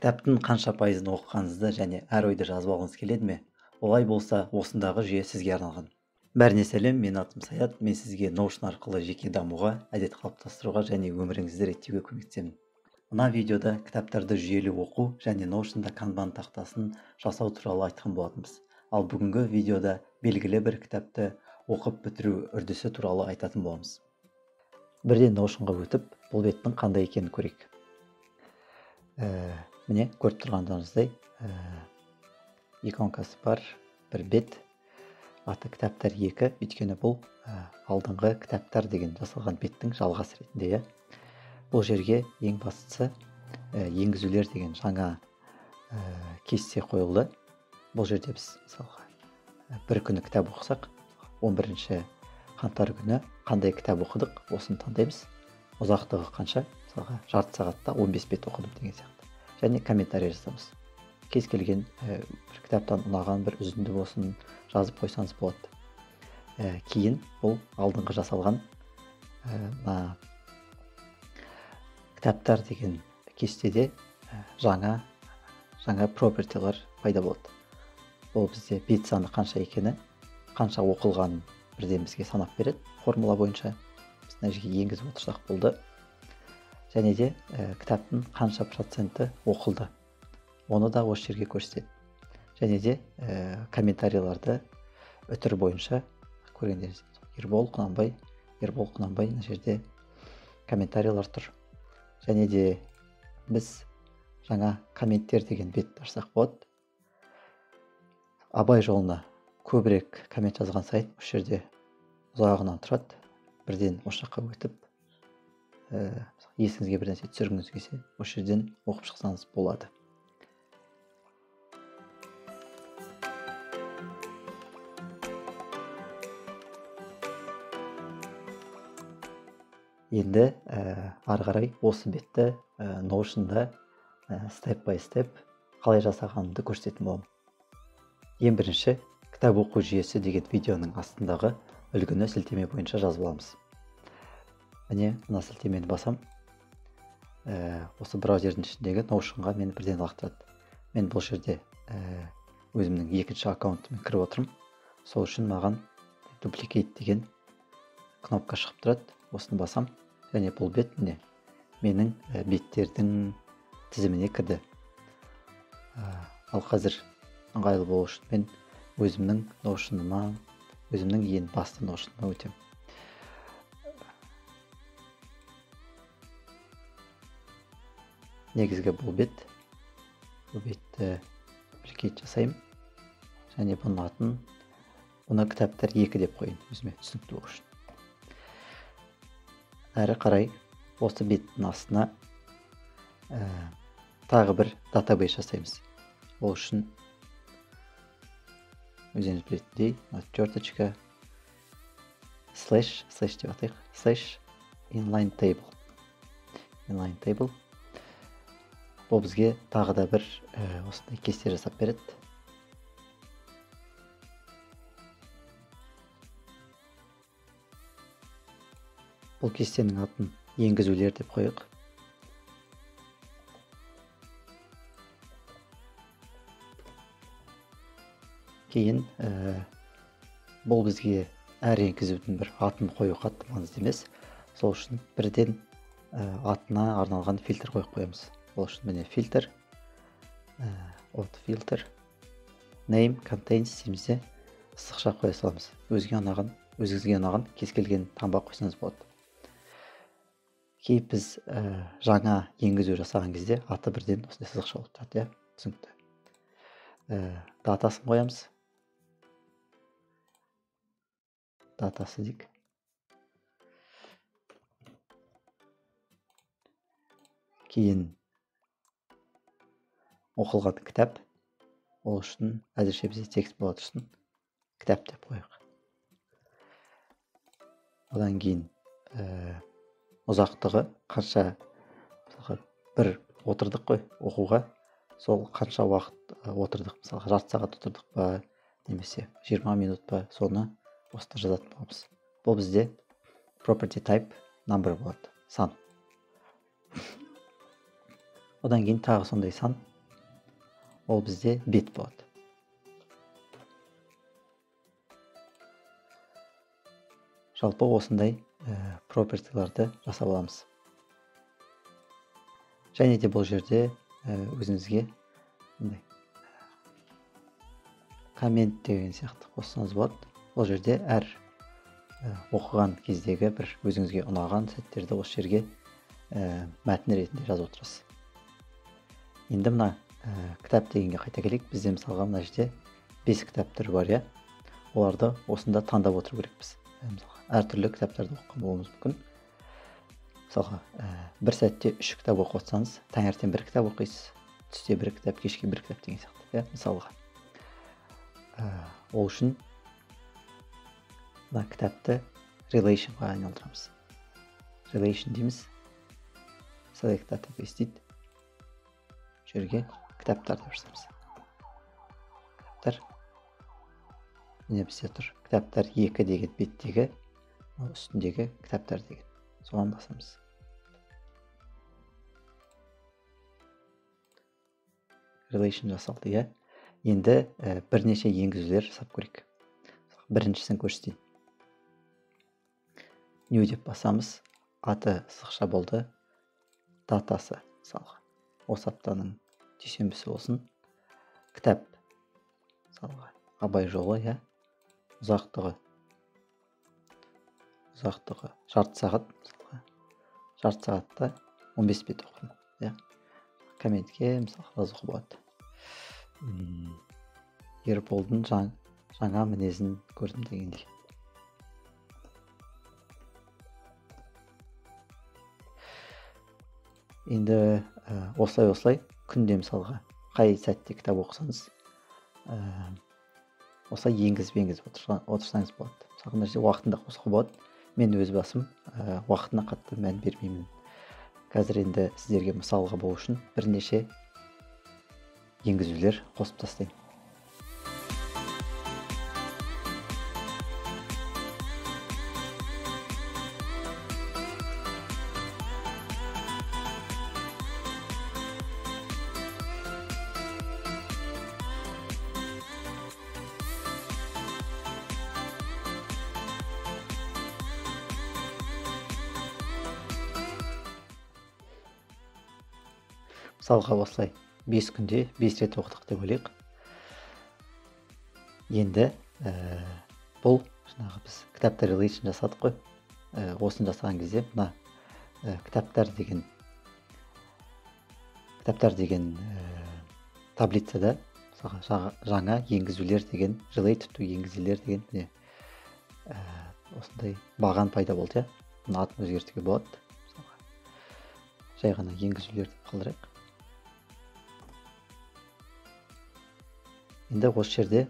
Кітаптың қанша пайызын оқығаныңызды және әр ойды жазып алғыңыз келеді ме? Олай болса, осындағы жүйе сізге арналған. Бәріне сәлем, менің атым Саят. Мен сізге Notion арқылы жеке дамуға, әдет қалыптастыруға және өміріңізді реттеуге көмектесемін. Мына видеода кітаптарды жүйелі оқу және Notion'да канбан тақтасын жасау туралы айтқан болатынбыз. Ал бүгінгі видеода белгілі бір кітапты оқып бітіру үрдісі туралы айтатын боламыз. Бірден Notion'ға өтіп, бұл беттің қандай екенін көрейік. Міне көріп тұрғандарыңыздай, иконкасы бар бір бет, аты кітаптар 2, өйткені бұл алдыңғы кітаптар деген жасалған беттің жалғасы ретінде. Бұл жерге ең бастысы енгізулер деген жаңа кесте қойылды. Бұл жерде біз мысалға бір күні кітап оқысақ, 11 қаңтар күні қандай кітап оқыдық, осыны таңдаймыз. Ұзақтығы қанша, мысалға жарты сағатта 15 бет оқыдым деген сияқты. Және комментарий жазамыз. Кез келген бір кітаптан ұнаған бір үзінді болсын жазып қойсаңыз болады. Кейін бұл алдыңғы жасалған мына кітаптар деген кестеде жаңа пропертилар пайда болады. Бұл бізде бет саны қанша екені, қанша оқылғанын бірден бізге санап береді формула бойынша. Біз мына жерге енгізіп отырсақ болды. Және де кітаптың қанша проценті оқылды, оны да осы жерге көрсетеді. Және де комментарийларды үтір бойынша көргендеріңіз, Ербол Құнанбай, Ербол Құнанбай, мына жерде комментарийлар тұр. Және де біз жаңа комменттер деген бет ашсақ болады. Абай жолына көбірек коммент жазған сайын осы жерде ұзағынан тұрады. Бірден осы жаққа өтіп, есіңізге бір нәрсе түсіргіңіз келсе, осы жерден оқып шықсаңыз болады. Енді ары қарай осы бетті Notion'да step by step қалай жасағанымды көрсететін боламын. Ең бірінші кітап оқу жүйесі деген видеоның астындағы үлгіні сілтеме бойынша жазып аламыз. Міне мына сілтемені басам, осы браузердің ішіндегі Notion'ға мені бірден лақтырады. Мен бұл жерде өзімнің екінші аккаунтымен кіріп отырмын. Сол үшін маған Duplicate деген кнопка шығып тұрады. Осыны басам, және бұл бет міне менің беттердің тізіміне кірді. Ал қазір ыңғайлы болу үшін мен өзімнің Notion'ыма, өзімнің ең басты Notion'ыма өтемін. Негізгі бұл бет, бұл бетті duplicate жасаймын және бұның атын, бұны кітаптар 2 деп қояйын өзіме түсінікті болу үшін. Әрі қарай осы беттің астына тағы бір database жасаймыз. Ол үшін өздеріңіз білетіндей, черточка, слэш, слэш деп атайық, слэш inline table. Inline table. Бұл бізге тағы да бір осындай кесте жасап береді. Бұл кестенің атын енгізулер деп қойық. Кейін бұл бізге әр енгізудің бір атын қою қатты маңызды емес. Сол үшін бірден атына арналған фильтр қойып қоямыз. Ол үшін міне фильтр, от фильтр, name contains дейміз де сызықша қоя саламыз. Өзіңізге ұнаған кез келген таңба қойсаңыз болады. Кейін біз жаңа енгізу жасаған кезде аты бірден осындай сызықша болып тұрады, иә, түсінікті. Датасын қоямыз. Датасы дейік. Кейін оқылған кітап, ол үшін әзірше бізде текст бола тұрсын, кітап деп қояйық. Одан кейін ұзақтығы қанша, мысалға бір отырдық қой оқуға, сол қанша уақыт отырдық, мысалға жарты сағат отырдық па, немесе 20 минут па, соны осында жазатын боламыз. Бұл бізде property type number болады, сан. Одан кейін тағы сондай сан Ол бізде бет болады. Жалпы осындай пропертиларды жасап аламыз. Және де бұл жерде өзіңізге мындай коммент деген сияқты қоссаңыз болады. Бұл жерде әр оқыған кездегі бір өзіңізге ұнаған сәттерді осы жерге мәтін ретінде жазып отырасыз. Енді мына кітап дегенге қайта келейік. Бізде мысалға мына жерде 5 кітап түрі бар, иә. Оларды осында таңдап отыру керекпіз. Мысалға әртүрлі кітаптарды оқыған болуымыз мүмкін. Мысалға бір сәтте 3 кітап оқып отырсаңыз, таңертең бір кітап оқисыз, түсте бір кітап, кешке бір кітап деген сияқты, иә, мысалға. Ол үшін мына кітапты relationға айналдырамыз. Relation дейміз. Select database дейді. Бұл жерге кітаптар деп жазамыз. Кітаптар. Міне бізде тұр. Кітаптар 2 деген беттегі, үстіндегі кітаптар деген. Соған басамыз. Relation жасалды, иә. Енді бірнеше енгізулер жасап көрейік. Біріншісін көрсетейін. New деп басамыз. Аты сызықша болды. Датасы мысалға осы аптаның дүйсенбісі болсын. Кітап мысалға Абай жолы, иә. Ұзақтығы жарты сағат, мысалға жарты сағатта 15 бет оқыдым, иә. Комментке мысалға жазуға болады. Ерболдың жаңа мінезін көрдім дегендей. Енді осылай күнде мысалға қай сәтте кітап оқысаңыз, осылай енгізіп отырсаңыз болады. Мысалға мына жерде уақытында қосуға болады. Мен өз басым уақытына қатты мән бермеймін. Қазір енді сіздерге мысалға болу үшін бірнеше енгізулер қосып тастаймын. Мысалға осылай 5 күнде 5 рет оқыдық деп ойлайық. Енді бұл жаңағы біз кітаптар relation жасадық қой. Осыны жасаған кезде мына кітаптар деген таблицада мысалға жаңа енгізулер деген, related to енгізулер деген міне осындай баған пайда болды, иә. Бұның атын өзгертуге болады. Мысалға жай ғана енгізулер деп қалдырайық. Енді осы жерде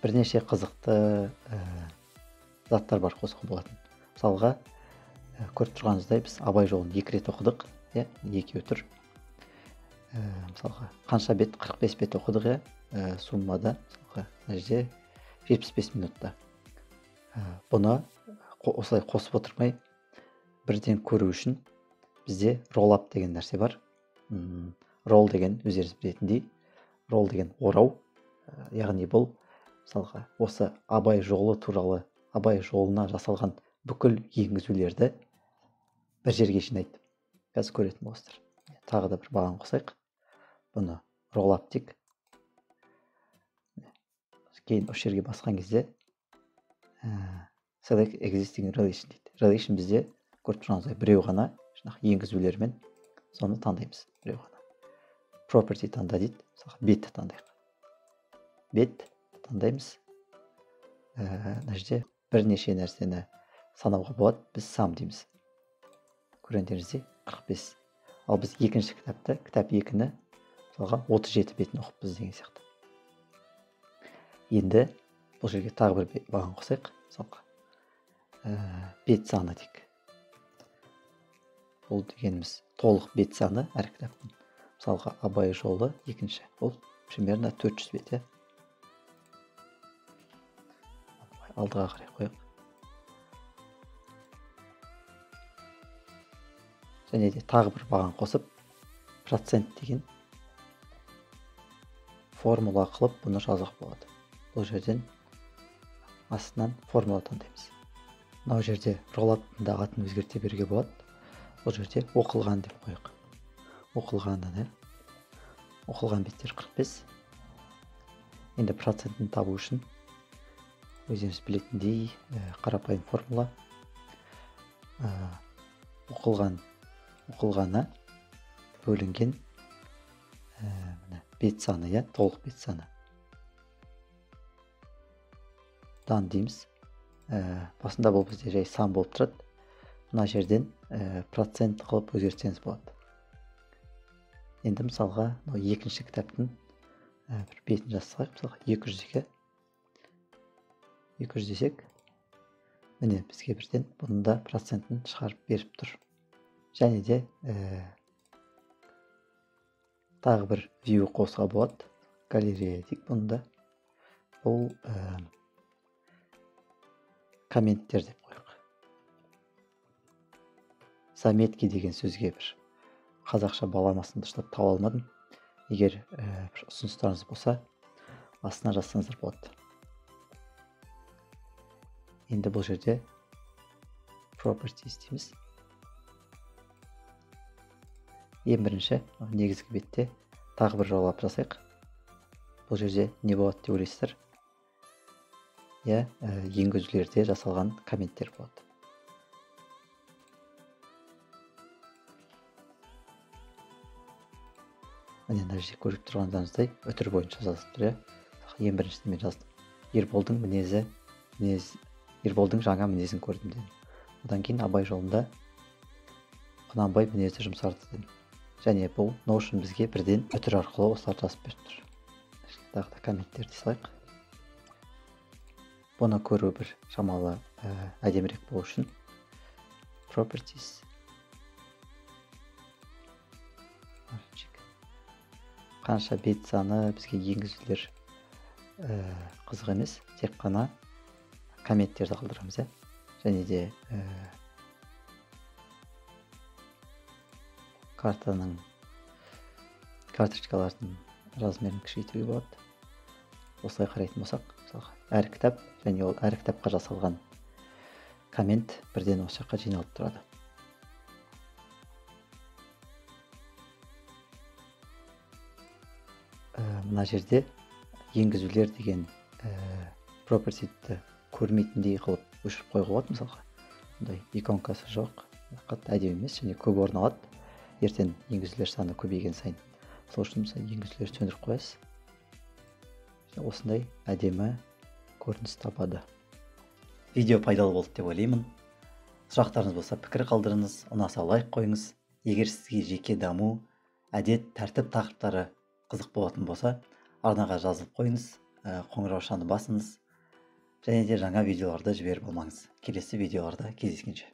бірнеше қызықты заттар бар қосуға болатын. Мысалға көріп тұрғаныңыздай біз Абай жолын 2 рет оқыдық, иә, екеуі тұр. Мысалға қанша бет? 45 бет оқыдық, иә, суммада мысалға мына жерде 75 минутта. Бұны осылай қосып отырмай бірден көру үшін бізде roll-up деген нәрсе бар. Roll деген өздеріңіз білетіндей, рол деген орау, яғни бұл мысалға осы Абай жолы туралы, Абай жолына жасалған бүкіл енгізулерді бір жерге жинайды. Қазір көретін боласыздар. Тағы да бір баған қосайық. Бұны roll-up дейік. Кейін осы жерге басқан кезде select existing relation дейді. Relation бізде көріп тұрғаныңыздай біреу ғана, жаңағы енгізулермен соны таңдаймыз, біреу ғана. Property таңда дейді. Мысалға бетті таңдайық. Бет таңдаймыз. Мына жерде бірнеше нәрсені санауға болады. Біз сам дейміз. Көргендеріңіздей 45. Ал біз екінші кітапты, кітап 2-ні мысалға 37 бетін оқыппыз деген сияқты. Енді бұл жерге тағы бір баған қосайық. Мысалға бет саны дейік. Бұл дегеніміз толық бет саны әр кітаптың. Мысалға Абай жолы екінші. Бұл примерно 400 бет, иә. Алдыға қарай қояйық. Және де тағы бір баған қосып процент деген формула қылып бұны жазуға болады. Бұл жерден астынан формула таңдаймыз. Мынау жерде роллаптың да атын өзгерте беруге болады. Бұл жерде оқылған деп қояйық. Оқылғанын, оқылған беттер 45. Енді процентін табу үшін өздеріңіз білетіндей қарапайым формула. Оқылғаны бөлінген бет саны, иә, толық бет саны. Дан дейміз. Басында бұл бізде жай сан болып тұрады. Мына жерден процент қылып өзгертсеңіз болады. Енді мысалға мынау екінші кітаптың бір бетін жазсақ, мысалға 202. 200 десек, міне бізге бірден бұның да процентін шығарып беріп тұр. Және де тағы бір view қосуға болады. Галерея дейік бұны да. Бұл комменттер деп қояйық. Заметки деген сөзге бір қазақша баламасын дұрыстап таба алмадым. Егер бір ұсыныстарыңыз болса, астына жазсаңыздар болады. Енді бұл жерде properties дейміз. Ең бірінші негізгі бетте тағы бір жолап жасайық. Бұл жерде не болады деп ойлайсыздар? Иә, енгізулерде жасалған комменттер болады. Міне мына жерде көріп тұрғандарыңыздай үтір бойынша жазылып тұр, иә. Ең біріншісін мен жаздым. Ерболдың мінезі, Ерболдың жаңа мінезін көрдім дедім. Одан кейін Абай жолында Құнанбай мінезі жұмсарды дедім. Және бұл Notion бізге бірден үтір арқылы осыларды жазып беріп тұр. Тағы да комменттерді салайық. Бұны көру бір шамалы әдемірек болу үшін Properties. Қанша бет саны бізге енгізулер қызық емес, тек қана комменттерді қалдырамыз, ә? Және де картаның карточкалардың размерін кішірейтуге болады. Осылай қарайтын болсақ, мысалға, әр кітап және ол әр кітапқа жасалған коммент бірден осы жаққа жиналып тұрады. Мына жерде енгізулер деген property-ті көрмейтіндей қылып өшіріп қоюға болады. Мысалға, бұндай иконкасы жоқ, қатты әдемі емес және көп орын алады. Ертең енгізулер саны көбейген сайын. Сол үшін мысалы енгізулерді сөндіріп қоясыз. Осындай әдемі көрініс табады. Видео пайдалы болды деп ойлаймын. Сұрақтарыңыз болса пікір қалдырыңыз, ұнаса лайк қойыңыз. Егер сізге жеке даму, әдет, тәртіп тақырыптары қызық болатын болса, арнаға жазылып қойыңыз, қоңыраушаны басыңыз және де жаңа видеоларды жіберіп алмаңыз. Келесі видеоларда кездескенше.